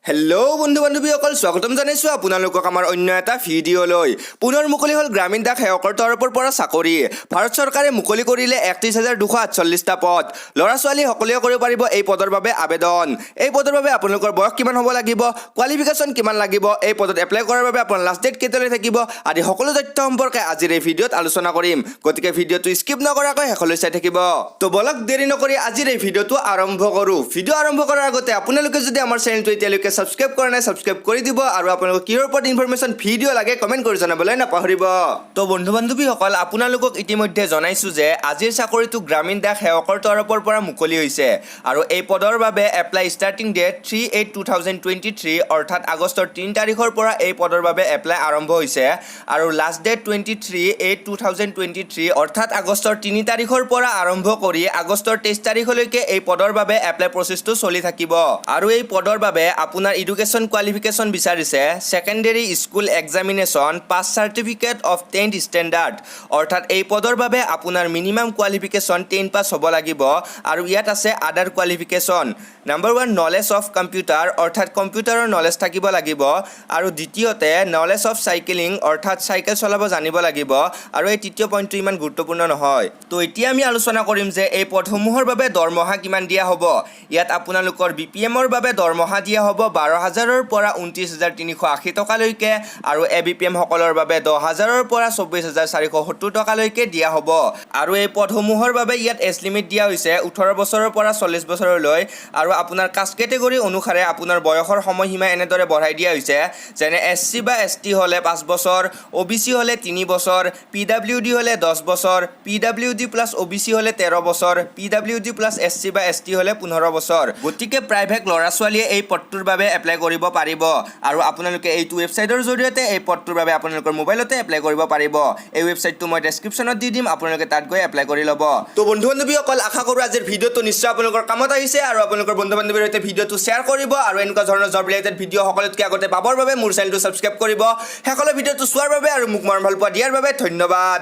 Hello' বন্ধু বান্ধৱীসকল, স্বাগতম জনাইছোঁ আপোনালোকক আমাৰ অন্য এটা ভিডিঅ'লৈ। পুনৰ মুকলি হ'ল গ্ৰামীণ ডাক সেৱকৰ তৰফৰ পৰা চাকৰি। ভাৰত চৰকাৰে মুকলি কৰিলে 31,248টা পদ। ল'ৰা ছোৱালী সকলোৱে কৰিব পাৰিব এই পদৰ বাবে আবেদন। এই পদৰ বাবে আপোনালোকৰ বয়স কিমান হ'ব লাগিব, কোৱালিফিকেশ্যন কিমান লাগিব, এই পদত এপ্লাই কৰাৰ বাবে আপোনাৰ লাষ্ট ডেট কেতিয়ালৈ থাকিব আদি সকলো তথ্য সম্পৰ্কে আজিৰ এই ভিডিঅ'ত আলোচনা কৰিম। গতিকে ভিডিঅ'টো স্কিপ নকৰাকৈ শেষলৈ চাই থাকিব। তো বলক, দেৰি নকৰি আজিৰ এই ভিডিঅ'টো আৰম্ভ কৰোঁ। ভিডিঅ' আৰম্ভ কৰাৰ আগতে আপোনালোকে যদি আমাৰ চেনেলটো এতিয়ালৈকে ছাবস্ক্ৰাইব কৰা নাই, ছাবস্ক্ৰাইব কৰি দিব আৰু আপোনালোকক কিহৰ ওপৰত ইনফৰমেশ্যন ভিডিঅ' লাগে কমেণ্ট কৰি জনাবলৈ নাপাহৰিব। তো বন্ধু বান্ধৱীসকল, আপোনালোকক ইতিমধ্যে জনাইছোঁ যে আজিৰ চাকৰিটো গ্ৰামীণ ডাক সেৱকৰ তৰফৰ পৰা মুকলি হৈছে আৰু এই পদৰ বাবে apply starting date 3/8/2023, অৰ্থাৎ আগষ্টৰ 3 তাৰিখৰ পৰা এই পদৰ বাবে এপ্লাই আৰম্ভ হৈছে আৰু last date 23/8/2023, অৰ্থাৎ আগষ্টৰ 3 তাৰিখৰ পৰা আৰম্ভ কৰি আগষ্টৰ 23 তাৰিখলৈকে এই পদৰ বাবে এপ্লাই প্ৰচেছটো চলি থাকিব। আৰু এই পদৰ বাবে আপোনাৰ এডুকেশ্যন কোৱালিফিকেশ্যন বিচাৰিছে secondary school examination pass certificate of 10th standard, অৰ্থাৎ এই পদৰ বাবে আপোনাৰ মিনিমাম কোৱালিফিকেশ্যন 10 পাছ হ'ব লাগিব। আৰু ইয়াত আছে other qualification, number 1, knowledge of computer, অৰ্থাৎ কম্পিউটাৰৰ নলেজ থাকিব লাগিব আৰু দ্বিতীয়তে নলেজ অফ চাইকেলিং, অৰ্থাৎ চাইকেল চলাব জানিব লাগিব। আৰু এই তৃতীয় পইণ্টটো ইমান গুৰুত্বপূৰ্ণ নহয়। তো এতিয়া আমি আলোচনা কৰিম যে এই পদসমূহৰ বাবে দৰমহা কিমান দিয়া হ'ব। ইয়াত আপোনালোকৰ বিপিএমৰ বাবে দৰমহা দিয়া হ'ব 12,000ৰ পৰা 29,380 টকালৈকে আৰু এবিপিএম সকলৰ বাবে 10,000ৰ পৰা 24,470 টকালৈকে দিয়া হ'ব। আৰু এই পদসমূহৰ বাবে ইয়াত এজ লিমিট দিয়া হৈছে 18 বছৰৰ পৰা 40 বছৰলৈ। আৰু আপোনাৰ কাষ্ট কেটেগৰী অনুসাৰে আপোনাৰ বয়সৰ সময়সীমা এনেদৰে বঢ়াই দিয়া হৈছে, যেনে এছচি বা এছটি হ'লে 5 বছৰ, অ'বিচি হ'লে 3 বছৰ, পিডাব্লিউডি হ'লে 10 বছৰ, পিডাব্লিউডি প্লাছ অ'বিচি হ'লে 13 বছৰ, পিডাব্লিউডি প্লাছ এছচি বা এছটি হ'লে 15 বছৰ। গতিকে প্ৰায়ভাগ ল'ৰা ছোৱালীয়ে এই পদটোৰ বাবে এপ্লাই কৰিব পাৰিব। আৰু আপোনালোকে এইটো ৱেবছাইটৰ জৰিয়তে এই পদটোৰ বাবে আপোনালোকৰ মোবাইলতে এপ্লাই কৰিব পাৰিব। এই ৱেবছাইটটো মই ডেছক্ৰিপশ্যনত দি দিম, আপোনালোকে তাত গৈ এপ্লাই কৰি ল'ব। তো বন্ধু বান্ধৱীসকল, আশা কৰোঁ আজিৰ ভিডিঅ'টো নিশ্চয় আপোনালোকৰ কামত আহিছে আৰু আপোনালোকৰ বন্ধু বান্ধৱীৰ সৈতে ভিডিঅ'টো শ্বেয়াৰ কৰিব আৰু এনেকুৱা ধৰণৰ জব ৰিলেটেড ভিডিঅ' সকলোতকৈ আগতে পাবৰ বাবে মোৰ চেনেলটো ছাবস্ক্ৰাইব কৰিব। শেষলৈ ভিডিঅ'টো চোৱাৰ বাবে আৰু মোক মৰম ভাল পোৱা দিয়াৰ বাবে ধন্যবাদ।